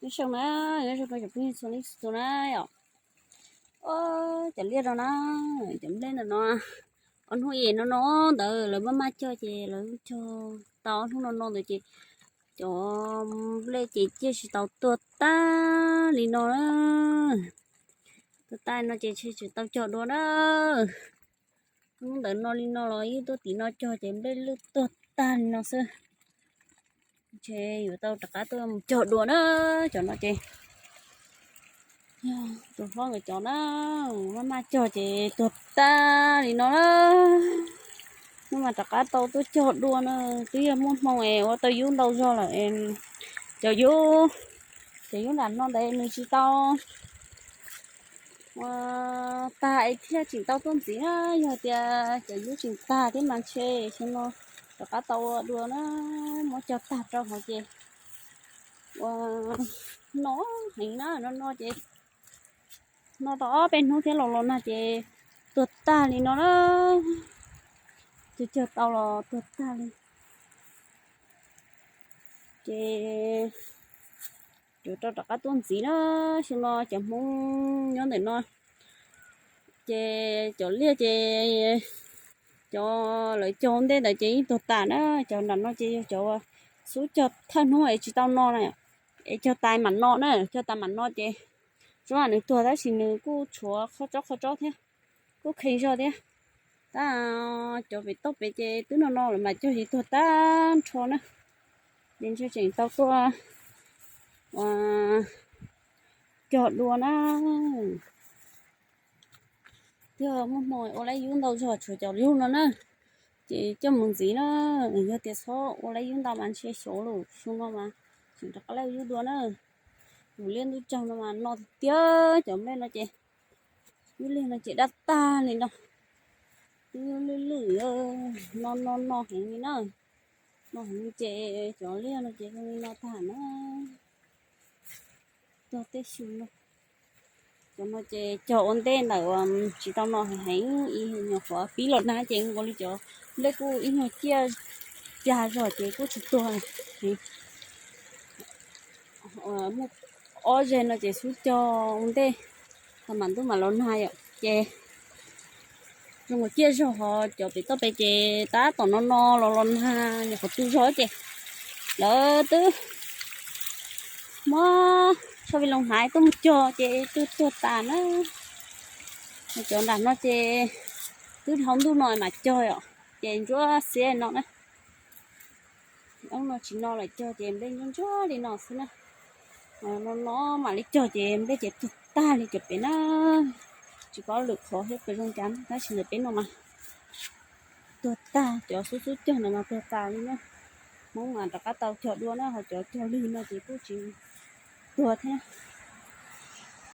Nyob zoo na, nyob zoo rau cov phooj ywg txhua leej txhua tus na yom. Cov liaj no na, cov nplej ntawm no, ob hnub es no no ntawd lawv maj maj cog ces lawv cog tau ob hnub no no ntawd ces cov nplej ces ciaj tsis tau tuag tag li no na. Tuag tag li no ces ntshe tsis tau cog dua na. Hnub ntawd no li no los yeej tuaj tim no cog ces nplej lwj tuag tag li no xwb. Ntshe yuav tau rov qab tuaj mus cog dua na. Cov no ces tus hlob nkawd cov na, maj maj cog ces tuag tag li no na. Hnub mas rov qab tau tuaj cog dua na. Twb yog muaj hmoo es ua tau yub ntau zog lawm, cov yub, cov yub nram no ntawd nws tsis tau ua tag es thiaj tseem tau tuaj ntxiv na. Yog tias cov yub tseem tag thiab mas ntshe xyoo no rov qab tau ua dua na. Muab cog tag rau hauv ces ua no heev na, no no ces no tau ob peb hnub thiab los los nag ces tuag tag li no na. Cog cog tau los tuag tag li. Ces yuav rau rov qab tuaj ntxiv na. Xyoo no cov Hmoob nyob ntawm no ces cov liaj ces cov lawv cog ntej ntawd ces yeej tuag tas na. Cov nram no ces yog cov xub cog thawj hnub es tsis tau no na, es cog tas mam no na, cog tas mam no ces tsuav nws tuag tab sis nws kuj tshuav qhov tsob qhov tsob thiab, kuj kheev zog thiab. Tab cov pem toj pem ces twb no no lawm mas cog ces tuag tag nrho na. Ces ntshe tseem tau tuaj cog dua na. Twb muaj hmoo ua laib yub ntau zog tshuav cov yub no na, ces coj mus ntxiv na. Yog tias txhob ua laib yub ntau mas ntshe xyov lawm, xyoo no mas tseem rov qab laib yub dua na. Tus liaj ntuj tsaug no mas no tiag tiag, cov nplej no ces, yub liaj no ces dab tag li no. Twb lwj lwj, no no no heev li na. No heev li ces cov liaj no ces zoo li no tag na. Tuag tib si no. Cov no ces cog ua ntej ntawm tsis tau no heev, ib nyuag qhuav pib los nag ces nkaus li cov nplej kuj ib nyuag ciaj cag zog ces kuj tsis tuag. Muaj ob zeg no ces xub cog ua ntej, thaum mam ntuj mam los nag yom, ces zoo nkaus ciaj zog, ho cov pem toj pem ces tab tom no no los los nag nyuam qhuav tu zog ces lawv twb muab tsho vi loo hnaiv tuaj mus cog ces twb tuag tas na. Cov nram no ces twb dhau ntuj no mam cog yom, ces ntsuab xiab no na. Ob no tsis no lawm cog ces nplej ntsuab ntsuab li no xwb na. No no mam li cog ces nplej ces tuag tag li cov pem na. Tsis paub lwm qhov thiab puas zoo cas tab sis ntawm peb no mas tuag tag, cov xub xub cog ntawd mas tuag tas li na. Hmoob mas rov qab tau cog dua na, ho cov cog lwg no ces kuj tsis tuag thiab.